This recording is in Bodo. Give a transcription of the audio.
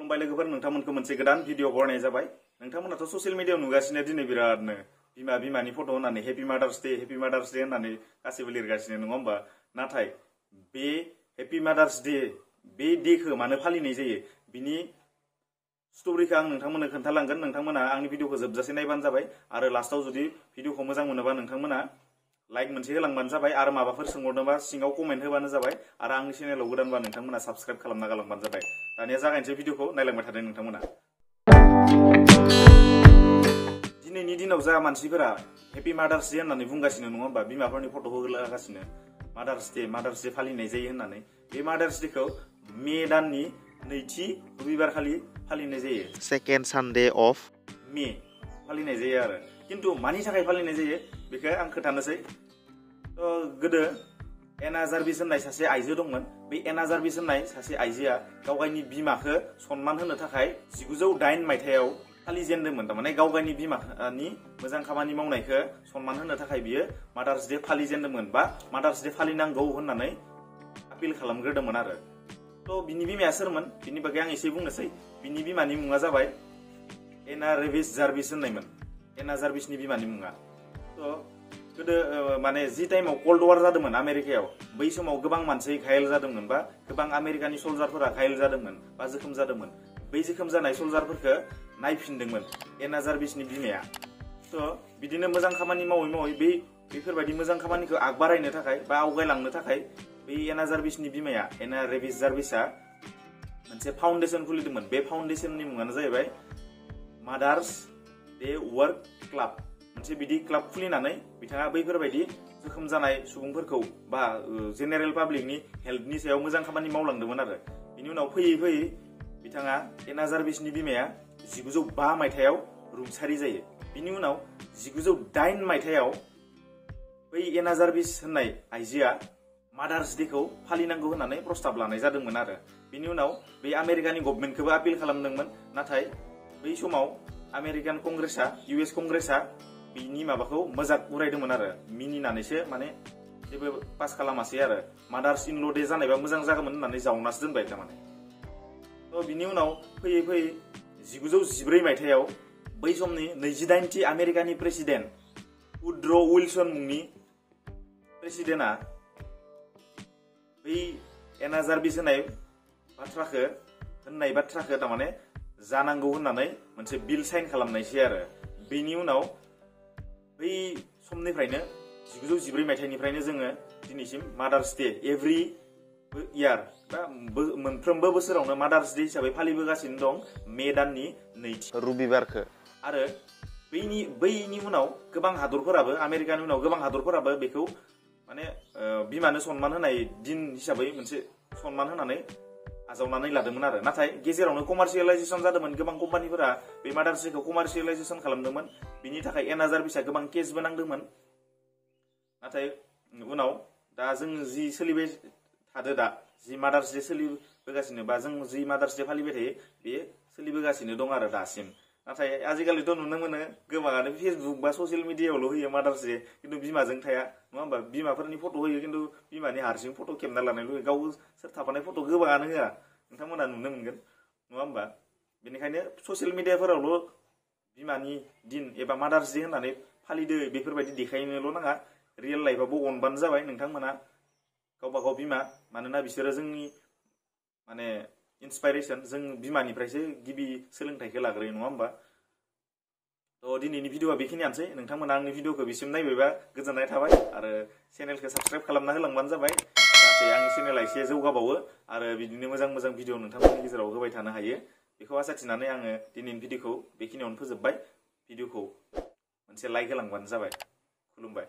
खुलुमबाय लोगोफोर नोंथांमोनखौ मोनसे गोदान भिडिअ बरनाय जाबाय। नोंथांमोनाथ' ससियेल मिडियायाव नुगासिनो दिनै बिरादनो बिमानि फट' होनानै हेपि मादार्स डे होननानै गासैबो लिरगासिनो नङा होमबा। नाथाय बे हेपि मादार्स डे बे डेखौ मानो फालिनाय जायो बिनि स्ट'रिखौ आं नोंथांमोननो खोन्थालांगोन। नोंथांमोना आंनि भिडिअखौ जोबजासे नायबानो जाबाय आरो लास्टआव जुदि भिडिअखौ मोजां मोनोबा नोंथांमोना लाइक मोनसे होलांबानो जाबाय आरो माबाफोर सोंहरनोबा सिङाव कमेन्ट होबानो जाबाय आरो आंनि चेनेलाव गोदानबा नोंथांमोना साबस्क्राइब खालामना गालांबानो जाबाय। दानिया जागायनोसै भिडिअखौ नायलांबाय थादों नोंथांमोना। दिनैनि दिनाव जा मानसिफोरा हेपि मादार्स डे होननानै बुंगासिनो नङा होमबा, बिमाफोरनि फट' होलागासिनो मादार्स डे फालिनाय जायो होननानै। बे मादार्स डेखौ मे दाननि नैथि रबिबारखालि फालिनाय जायो। सेकेन्ड सानडे अफ मे फालिनाय जायो आरो खिन्थु मानि थाखाय फालिनाय जायो बेखौ आं खोन्थानोसै। गोदो एना जार्भिस होननाय सासे आइजो दंमोन। बे एना जार्भिस होननाय सासे आइजोआ गावगायनि बिमाखौ सनमान होनो थाखाय 1908 मायथाइयाव फालिजेनदोंमोन। थारमाने गावगायनि बिमानि मोजां खामानि मावनायखौ सनमान होनो थाखाय बियो मादार्स डे फालिजेनदोंमोन बा मादार्स डे फालिनांगौ होननानै आपिल खालामग्रोदोंमोन आरो। बिनि बिमाया सोरमोन बिनि बागै आं एसे बुंनोसै। बिनि बिमानि मुङा जाबाय एना रेभिस जार्भिस होननायमोन। एना जार्भिसनि बिमानि मुङा। गोदो माने जि टाइमाव कल्ड वार जादोंमोन आमेरिकायाव, बै समाव गोबां मानसि घायल जादोंमोन बा गोबां आमेरिकानि सल्जारफोरा घायल जादोंमोन बा जोखोम जादोंमोन। बै जोखोम जानाय सल्जारफोरखौ नायफिनदोंमोन एना जार्भिसनि बिमाया। बिदिनो मोजां खामानि मावै मावै बेफोरबायदि मोजां खामानिखौ आगबारायनो थाखाय बा आवगायलांनो थाखाय बै एना जार्भिसनि बिमाया एना रेभिस जार्भिसआ मोनसे फाउन्डेसन खुलिदोंमोन। बे फाउन्डेसननि मुङानो जाहैबाय मादार्स डे वर्क क्लाब। मोनसे बिदि क्लाब खुलिनानै बिथाङा बैफोरबायदि जोखोम जानाय सुबुंफोरखौ बा जेनेरेल पाब्लिकनि हेल्थनि सायाव मोजां खामानि मावलांदोंमोन आरो। बिनि उनाव फैयै फैयै बिथाङा एना जार्भिसनि बिमाया 1905 मायथाइयाव रुंसारि जायो। बिनि उनाव 1908 मायथाइयाव बै एना जार्भिस होननाय आइजोआ मादार्स डेखौ फालिनांगौ होननानै प्रस्ताब लानाय जादोंमोन आरो। बिनि उनाव बे आमेरिकानि गभर्नमेन्टखौबो आपिल खालामदोंमोन। नाथाय बै समाव आमेरिकान कंग्रेसआ US कंग्रेसआ बिनि माबाखौ मोजां उरायदोंमोन आरो मिनिनानैसो माने जेबो पास खालामासै आरो। मादार्स इन ल' डे जानायबा मोजां जागौमोन होननानै जावनासो दोनबाय थारमाने। बिनि उनाव फैयै फैयै 1914 मायथाइयाव बै समनि 28थि आमेरिकानि प्रेसिडेन्ट उड्र' उइलसन मुंनि प्रेसिडेन्टआ बै एना जार्भिस होननाय बाथ्राखौ थारमाने जानांगौ होननानै मोनसे बिल साइन खालामनायसै आरो। बेनि उनाव बै समनिफ्रायनो 1914 मायथाइनिफ्रायनो जोङो दिनैसिम मादार्स डे एभ्रि इयार बा मोनफ्रोमबो बोसोरावनो मादार्स डे हिसाबै फालिबोगासिनो दं मे दाननि नैथि रबिबारखौ। आरो बैनि उनाव गोबां हादरफोराबो आमेरिकानि उनाव गोबां हादरफोराबो बेखौ माने बिमानो सनमान होनाय दिन हिसाबै मोनसे सनमान होनानै आजावनानै लादोंमोन आरो। नाथाय गेजेरावनो कमार्सियेलाइजेसन जादोंमोन। गोबां कम्पानिफोरा बे मादार्स डेखौ कमार्सियेलाइजेसन खालामदोंमोन। बिनि थाखाय एना जार्भिसआ गोबां केसबो नांदोंमोन। नाथाय उनाव दा जों जि सोलिबाय थादो, दा जि मादार्स डे सोलिबोगासिनो बा जों जि मादार्स डे फालिबाय थायो बेयो सोलिबोगासिनो दं आरो दासिम। नाथाय आजिखालिथ' नुनो मोनो गोबाङानो फेसबुक बा ससियेल मिडियायावल' होयो मादार्स डे, खिन्थु बिमाजों थाया नङा होमबा। बिमाफोरनि फट' होयो खिन्थु बिमानि हारसिं फट' खेबना लानायल' होयो। गाव सोर थाफानाय फट' गोबाङानो होआ, नोंथांमोना नुनो मोनगोन नङा होमबा। बेनिखायनो ससियेल मिडियाफोरावल' बिमानि दिन एबा मादार्स डे होननानै फालिदो बेफोरबायदि देखायनोल' नाङा। रियेल लाइफआवबो अनबानो जाबाय नोंथांमोना गावबा गाव बिमा। मानोना बिसोरो जोंनि माने इन्सपाइरेसन, जों बिमानिफ्रायसो गिबि सोलोंथाइखौ लाग्रोयो नङा होमबा। दिनैनि भिडिअआ बेखिनियानोसै। नोंथांमोना आंनि भिडिअखौ बिसिम नायबायबा गोजोननाय थाबाय आरो चेनेलखौ साबस्क्राइब खालामना होलांबानो जाबाय जाहाथे आंनि चेनेला एसे जौगाबावो आरो बिदिनो मोजां मोजां भिडिअ नोंथांमोननि गेजेराव होबाय थानो हायो। बेखौ आसा थिनानै आङो दिनैनि भिडिअखौ बेखिनियावनो फोजोबबाय। भिडिअखौ मोनसे लाइक होलांबानो जाबाय। खुलुमबाय।